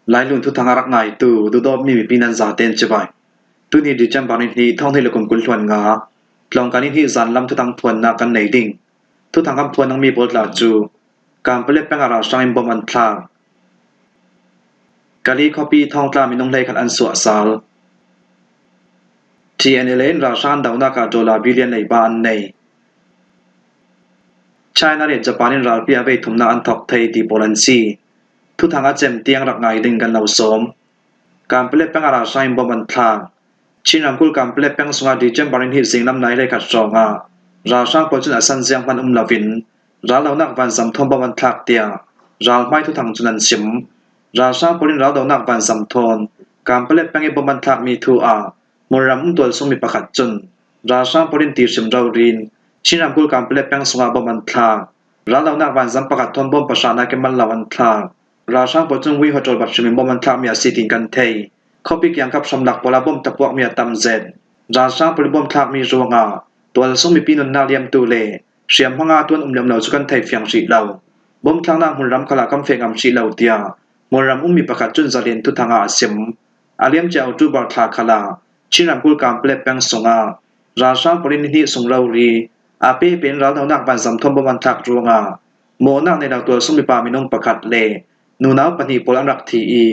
Lailun thuthang a rak ngaitu duhdawtmi mipi nan zaten cibai. Tuni December ni hnih thonghnih le kum 20 hluan nga tlawngka ni hnih zanlam thuthang phuannak kan nei ding. Thuthang kan phuan dingmi pawl tla cu Kanpalet peng ah ralhrang in bomb an thlak. Kali khuapi thongtla minung 11 an suahsal. TNLA in ralhrang an dohnak ah dollar billion leiba an nei. China le Japan in ralpi a vei thumnak an thawk thei ti pawl an si. Thuthang a cem tiang rak ngai ding kan lo sawm. Kanpalet peng ah ralhrang in bomb an thlak. Chin ramkulh Kanpalet peng sungah December in hi zinglam nai 11 hrawng ah ralhrang pawl cun a san ziang hmanh um loin raldohnak vanzam thawng bomb an thlak tiah ralhmai thuthang cun an chim. Ralhrang pawl in raldohnak vanzam thawn Kanpalet peng i bomb an thlakmi thu ah Hmunram um tualchung mi pakhat cun ralhrang pawl in tihrim rorin Chin ramkulh Kanpalet peng sungah bomb an thlak. Raldohnak vanzam pakhat thawn bomb pahra nakin man lo an thlak. Ralhrang pawl cu Ngui Hotel bat hrim in bomb an thlakmi a si tiin kan theih. Khuapi kiangkap hramlak pawl ah bomb tapuakmi a tam zet. Ralhrang pawl i bomb thlakmi ruangah tualsung mipi nunnak liamtu le hriamhma ngah tuan um lem lo cu kan thei fiang hrih lo. Bomb thlaknak hmunram khal ah kan fe ngam hrih lo tiah hmunram ummi pakhat cun zalen thuthang ah a sim. A liamcia October thla khal ah Chin ramkulh Kanpalet peng sungah ralhrang pawl in nihnih sung rori a pepe in raldohnak vanzam thawng bomb an thlak ruangah Mawhnak nih lo tualsung mipa minung pakhat le nunau pahnih pawl an rak thi i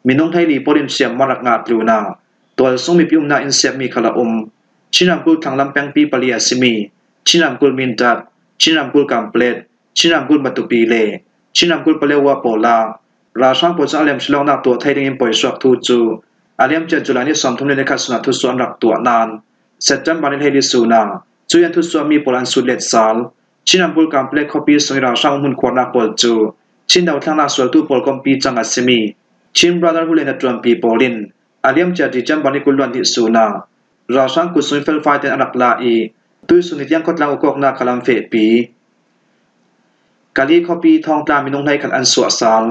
minung 14 pawl in hriamhma rak ngah tlun ah tualsung mipi umnak inn siapmi khal a um. Chin ramkulh thlanglam pengpi pali a simi Chin ramkulh Mindat, Chin ramkulh Kamplet, Chin ramkulh Matupi le Chin ramkulh Palewa pawl ah ralhrang pawl cu a lemsilawngnak tuah thai ding in poisuak thu cu a liamcia July ni 31 sungah thusu an rak tuah nain September ni 14 sun ah cu an thusuahmi pawl an sut let sal. Chin ramkulh Kanpalet khuapi sung i ralhrang hmunkhuarnak pawl cu Chin dothlannak sualtu pawl kompi cang a simi Chin Brotherhood le hnaṭuanpi pawl in a liamcia December ni 22 sun ah ralhrang kutsung felfai tein an rak la i tuisun ni tiang khuatlang ukawknak kha lam fehpi. Kali khuapi thongtla minung 11 an suahsal.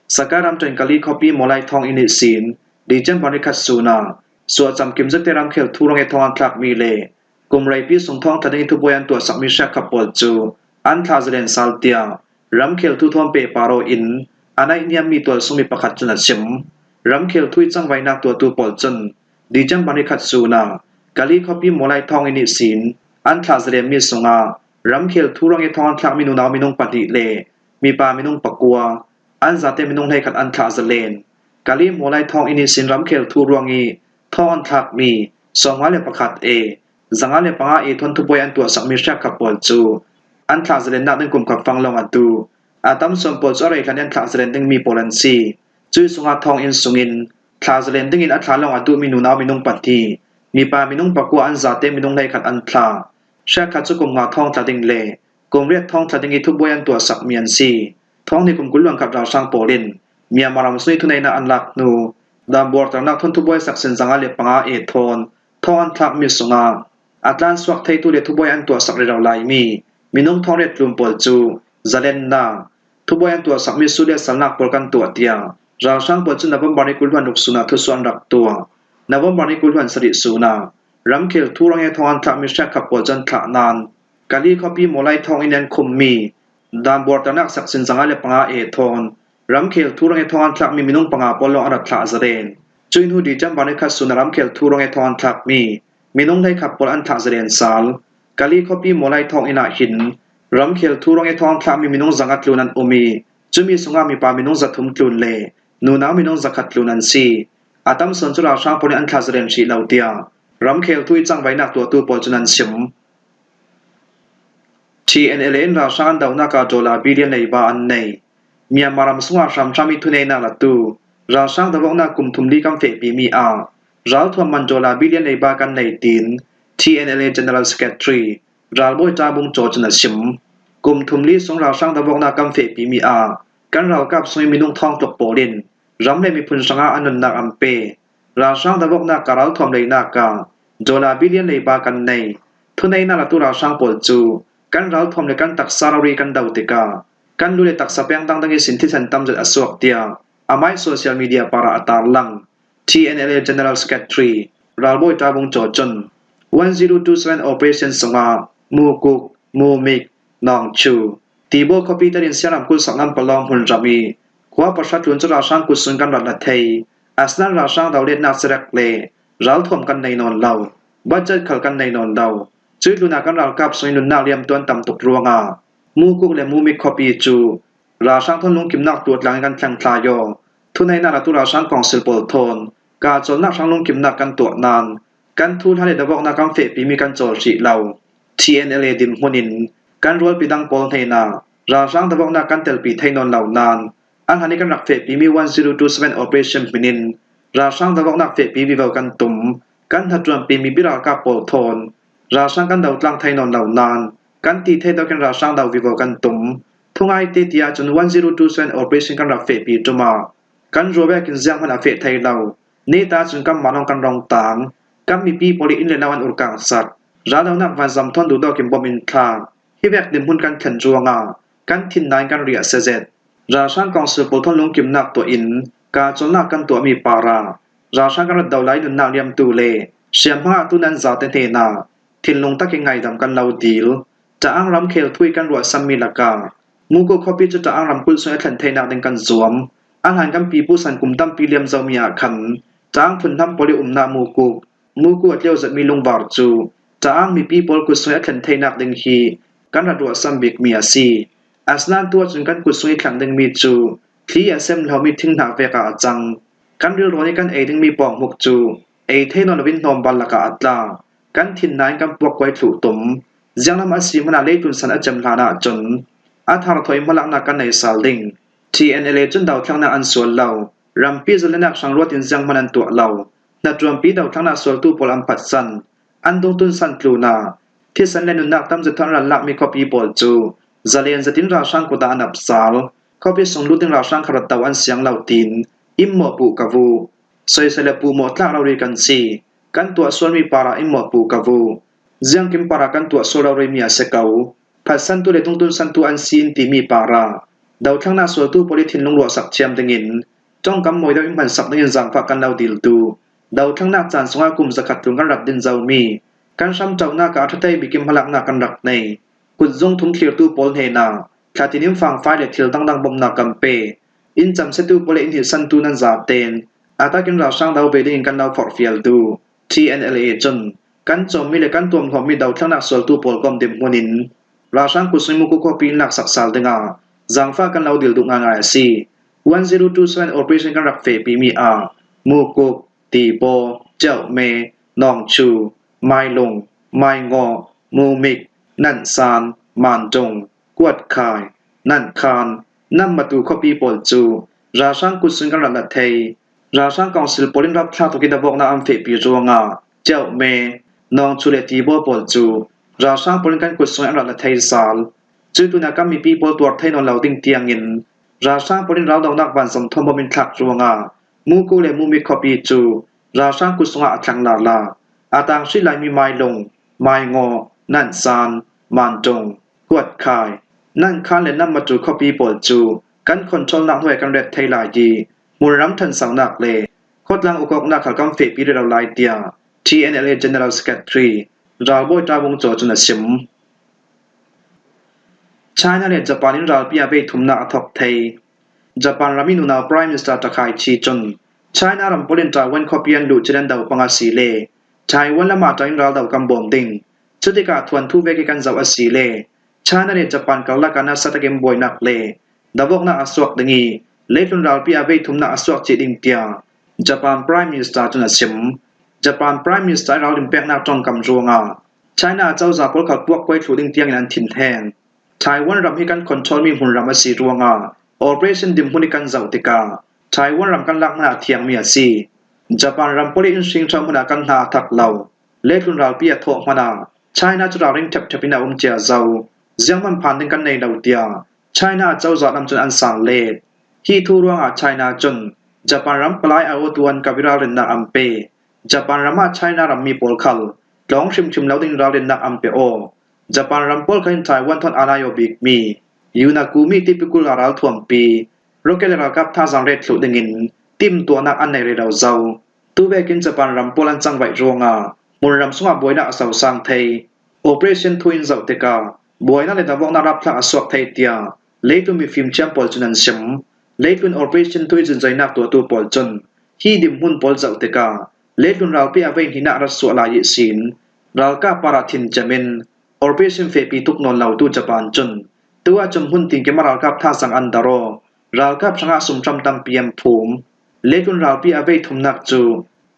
Saka ramṭhen Kali khuapi Mawlai thong inn i sin December ni khat sun ah suahcam kimzate ramkhel thurang i thong an thlakmi le Kum reipi sung thawngtha ding in thubuai an tuahsakmi hriakkap pawl cu an thla zalen sal tiah ramkhel thuthawm pe paro in a naihniammi tualsungmi pakhat cun a chim. Ramkhel thui cangvainak tuahtu pawl cun December ni khat sun ah Kali khuapi Mawlai thawng in sin an thla zalenmi sungah ramkhel thurang i thong an thlakmi nunau minung pahnih le mipa minung pakua an zate minung 11 an thlah zalen. Kali Mawlai thawng in sin ramkhel thu ruang i thong an thlakmi 51 e 505 i thawnthupuai an tuahsakmi hriakkap pawl cu an thlah zalennak ding kum khat fang lawng a tu. A tam sawm pawl cu a rei hlan i an thlah zalen dingmi pawl an si. Cu sungah thonginn sungin thlah zalen dingin a thla lawng a duhmi nunau minung pahnih, mipa minung pakua an zate minung 11 an thlah. Hriakkhat cu kum nga thong tla ding le kum riat thong tla ding i thubuai an tuahsakmi an si. Thong nih kum 20 luankhat ralhrang pawl in Myanmar ram sui thuneinak an lak hnu Dambuarternak thawnthubuai saksin 505 e thawn thong an thlakmi sungah a tlansuak theitu le thubuai an tuahsak rih laimi minung 800 tlum pawl cu zalennak thubuai an tuahsakmi su le salnak pawl kan tuah tiah ralhrang pawl cu November ni 26 sun ah thusu an rak tuah. November ni 27 sun ah ramkhel thurang he thong an thlakmi hriakkap pawl cu an thlah nain Kali khuapi Mawlai thonginn an khummi Danbuarternak saksin 505 e thawn Ramkhel thurang i thong an thlakmi minung panga pawl lawng an rak thlah zaren. Cui hnu December ni khat sun ramkhel thurang i thong an thlakmi minung 11 pawl an thlah zaren sal. Kali khuapi Mawlai thonginn ah hin ramkhel thurang i thong an thlakmi minung 500 tlun an um i cumi sungah mipa minung 300 tlun le nunau minung 100 tlun an si. A tam sawn cu ralhrang pawl nih an thlah zaren hrih lo tiah ramkhel thu i cangvainak tuahtu pawl cun an chim. TNLA in ralhrang an dohnak ah dollar billion leiba an nei. Myanmar ram sungah hramhram i thuneinak latu ralhrang dohawknak kum thum li kan fehpimi ah ralthuam man dollar billion leiba kan nei tiin TNLA General Secretary Ralbawi Ta Bung Caw cun a chim. Kum thum li sung ralhrang dohawknak kan fehpimi ah kan ralkap sung i minung thong tluk pawl in ram le miphun hrangah an nunnak an pe. Ralhrang dohawknak ka ralthuam leinak ah dollar billion leiba kan nei. Thuneinak latu ralhrang pawl cu kan ralthuam le kan taksa rori kan do tikah Kan lu le taksa peng dangdang i sin thisen tamzat a suak tiah amah social media par ah a tarlang. TNLA General Secretary Ralbawi Ta Vung Caw cun 1027 Operation sungah Mukuk, Mumik, Nawngchu, Tibaw khuapi terin Siaram kulh saknam palawng hmunram i Khua pahra tlun cu ralhrang kutsun kan rat la thei. Asinain ralhrang doletnak carek le ralthuam kan nei nawn lo. Budget khal kan nei nawn lo. Cui tlun ah kan ralkap sung i nunnak liam tuan tam tuk ruangah Mukuk le Mumik khuapi cu ralhrang thawn lungkimnak tuatlang in kan thleng thla yaw. Thuneinak le tu ralhrang kongsil pawl thawn kaa cawlnak hrang lungkimnak kan tuah nain kan thu hla le dawawknak kan fehpimi kan cawl hrih lo. TNLA dinhmun in kan rualpi dang pawl hnenah ralhrang dawawknak kan telpi thei nawn lo nain an han i kan rak fehpimi 1027 operation min in ralhrang dawawknak fehpi vivo kan tum kan hnaṭuanpimi biralkap pawl thawn ralhrang kan dotlang thei nawn lo nain kan ti thei dokin ralhrang do vivo kan tum. Thungai te ti ahcun 1027 operation kan rak fehpi ṭum ah kan ruabek in ziang hmanh a feh thei lo. Neta cun kanmah lawng kan rong taang. Kan mipi pawl i inn le lo an urkang sak. Raldohnak vanzam thawn duhdawk in bawmh in thla. Hi vek dirhmun kan thlen ruangah kan thinnain kan riah sezet. Ralhrang kongsil pawl thawn lungkimnak tuah in kaa cawnnak kan tuahmi para ralhrang kan rat do lai nunnak liamtu le hriamhma ah tu nan zate hnenah thinlung takin ngaidam kan lo dil. Ta'ang ramkhel thui kan ruahsammi lakah Muko khuapi cu Ta'ang ramkulh chung i thlen theinak ding kan zuam. A hlan kan pipu san kum tampi liam zomi ah khan Ta'ang phunhnam pawl i umnak mukuk, muku a tleu zatmi lungvar cu Ta'ang mipi pawl kutsung i a thlen theinak ding hi kan rak ruahsam bikmi a si. Asinain tu ahcun kan kutsung i thleng dingmi cu thli a sem lomi thinghnah vek ah a cang. Kan rilrawn i kan ei dingmi pawngmuk cu ei thei nawn loin hnawmbal lakah a tla. Kan thin nain kan puakkuai thluh tum. Zianglam a si hmanh ah leitlun san a cem hlan ahcun a tharthaw i hmalaknak kan nei sal ding. TNLA cun dothlannak an sual lo. Rampi zalenak hrang ruat in ziang hmanh an tuah lo. Hnaṭuanpi dothlannak sualtu pawl an phatsan. An dungtun san tlun ah thisen le nunnak tamzet thawng ral lakmi khuapi pawl cu zalen zatin ralhrang kut ah an ap sal. Khuapi sung lut in ralhrang kha rat to an siang lo tiin im maw puh ka vu. Soisel le puh maw tlak rori kan si. Kan tuah sualmi par ah im maw puh ka vu. Ziangkim par ah kan tuah sual rorimi a si ko. Phatsantu le tungtun santu an si in timi par ah dothlannak sualtu pawl i thinlung ruahsak thiam dingin tawngkam mawi deuh in hmansak dingin zaangfah kan lo diltu dothlannak caan sungah kum zakhat tlung kan rak din zomi kan hramṭohnak ah a ṭhathei bikim hmalaknak kan rak nei. Kutzung thum thlirtu pawl hnenah thlatin in fangfai le thil dangdang bawmhnak kan pe. Inn camsetu pawl le inn hilsantu nan zaten atakin ralhrang do ve dingin kan lo forhfialtu TNLA cun kan cawmmi le kan tuamhlawmmi dothlannak sualtu pawl kom dimhmun in ralhrang kutsung muku khuapi in laksak sal dingah zaangfah kan lo dil duh ngaingai a si. 1027 operation kan rak fehpimi ah Mukuk, Tibaw, Ceuhme, Nawngchu, Mailung, Maingaw, Mumik, Nansan, Mantung, Kuatkhai, Nankhan, Nammatu khuapi pawl cu ralhrang kutsung kan rat la thei. Ralhrang council pawl in rapthlak tuk in a an fehpi ruangah Ceuhme, Nawngchu le Tibaw pawl cu ralhrang pawl in kan kutsung an rat la thei zal. Cu tun ah kan mipi pawl tuar thei nawn lo ding tiangin ralhrang pawl in raldohnak vanzam thawmbom in thlak ruangah Muku le Mumi khuapi cu ralhrang kutsung ah a thlang larla. A tang hri laimi Mailung, Maingaw, Nansan, Mantung, Kuatkhai, Nankhan le Nammatu khuapi pawl cu kan controlnak hnuai kan ret thei lai i hmunram ṭhansonak le khuatlang ukawknak kha kan fehpi rih lo lai tiah TNLA General Secretary Ralbawi Ta Vung Caw cun a chim. China le Japan in ralpi ah veithumnak a thawk thei. Japan ram in unau Prime Minister Takaichi cun China ram pawl in Taiwan khuapi an luh cun an do pang a si le Taiwan lam ah ṭang in raldoh kan bawm ding. Cutikah thuanthu ve khi kan zoh a si le China le Japan karlak ah nasa takin buainak le dawawknak a suak ding i leitlun ralpi ah veithumnak a suak chih ding tiah Japan Prime Minister cun a chim. Japan Prime Minister i ralrin peknak ṭawngkam ruangah China cozah pawl kha puakkuai thlu ding tiangin an thinheng. Taiwan ram hi kan control mi hmunram a si ruangah operation dimhmun i kan zoh tikah Taiwan ram kan lak hmanh ah thiangmi a si. Japan ram pawl i innhring ṭha hmun ah kan hna a thak lo. Leitlun ralpi a thawh hmanh ah China cu ralring ṭhepṭhep in a um cia zau. Zianghmanh phan ding kan nei lo tiah China cozah lam cun an sang let. Hi thu ruangah China cun Japan ram palai aiawhtu an ka ralrinnak an pe. Japan ram ah China rammi pawl khal tlawng hrimhrim lo ding ralrinnak an pe aw. Japan ram pawl kha in Taiwan thon aa bikmi Yunakumi tipikul a ralthuampi rocket le ralkap thazaang ret thluh dingin timhtuahnak an nei rih lo zau. Tuvekin Japan ram pawl an cangvaih ruangah hmunram sungah buainak a sosang thei. Operation thu in zoh tikah buainak le dawawknak rapthlak a suak thei tiah leitu mifim thiam pawl cun an chim. Leitlun operation tu i zunzainak tuahtu pawl cun hi dimhmun pawl zoh tikah leitlun ralpi a vei hnin ah rat suah lai i sin ralkap par ah thin cem in operation fehpi tuk nawn lo tu Japan cun tu ahcun hmun tinkim a ralkap thazang an daro ralkap hrangah sumhram tampi an phum. Leitlun ralpi a vei thumnak cu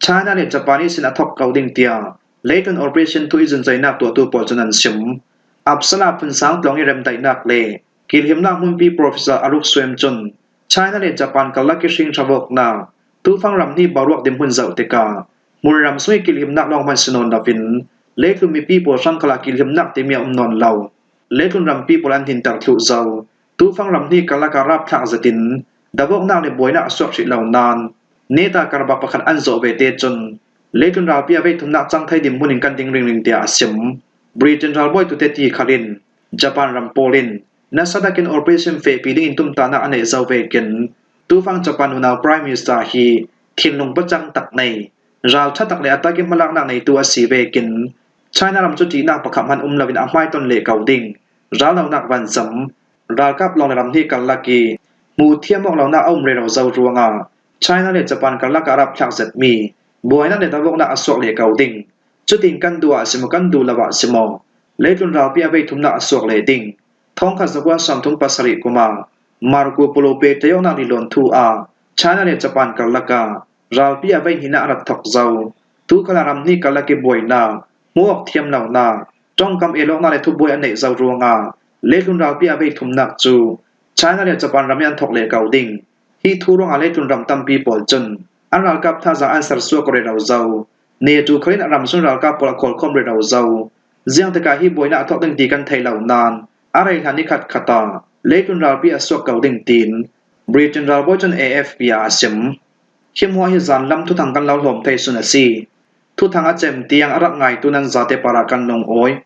China le Japan i sin a thok ko ding tiah leitlun operation tu i zunzainak tuahtu pawl cun an chim. Apsala phunsang tlawng i remdaihnak le Kilhimnak hmunpi Professor Aruk Suem cun China le Japan karlak i hringhravawknak tufang ram nih boruak dimhmun zoh tikah hmunram sui kilhimnak lawng hmanh si nawn loin leitlun mipi pawl hrangkal ah kilhimnak timi a um nawn lo. Leitlun rampi pawl an hninter thluh zau. Tufang ram hnih karlak ah rapthlak zetin davawknak le buainak a suak hrih lo nain neta karbak pakhat an zawh ve te cun leitlun ralpi a veithumnak cangthei dimhmun in kan ding ringring tiah a sim. Britain ralbawi tute ti khal in Japan ram pawl in nasa takin operation fehpi ding in tumtahnak a neih zau vekin tufang Japan unau Prime Minister hi thinlung pacang tak nei ralṭha tak le a takin hmalaknak neitu a si vekin China ram cu ṭihnak pakhat hmanh um loin a hmaiton leh ko ding raldohnak vancam ralkap lawng le ram hnih karlak i hmu thiam awk lonak a um rero zau ruangah China le Japan karlak ah rapthlak zetmi buainak le davoknak a suak leh ko ding cutin kan duh ah simaw kan duh lo ah simaw Leitlun ralpi a veithumnak a suak le ding. Thongkhat zakua 37 kum ah Marco Polo pehtlaihawknak lilawn thu ah China le Japan karlak ah ralpi a vei ah a rak thawk zau. Tukhal ah ram hnih karlak i buainak, hmuh awk thiam lonak, tawngkam elawknak le thubuai an neih zau ruangah leitlun ralpi a veithumnak cu China le Japan ram i an thawk le ko ding. Hi thu ruangah leitlun ram tampi pawl cun an ralkap thazaang an sersuak rero zau. NATO khal in a ram chung ralkap pawl a khawlkhawm rero zau. Ziang tikah hi buainak a thawk ding ti kan thei lo nain a rei hlan nikhat khat ah leitlun ralpi a suak ko ding tiin Britain ralbawi cun AFP ah a chim. Hi hmuah hi zanlam thuthang kan lo hlawm thei sun a si. Thuthang a cem tiang a rak ngaitu nan zate par ah kan lungawi.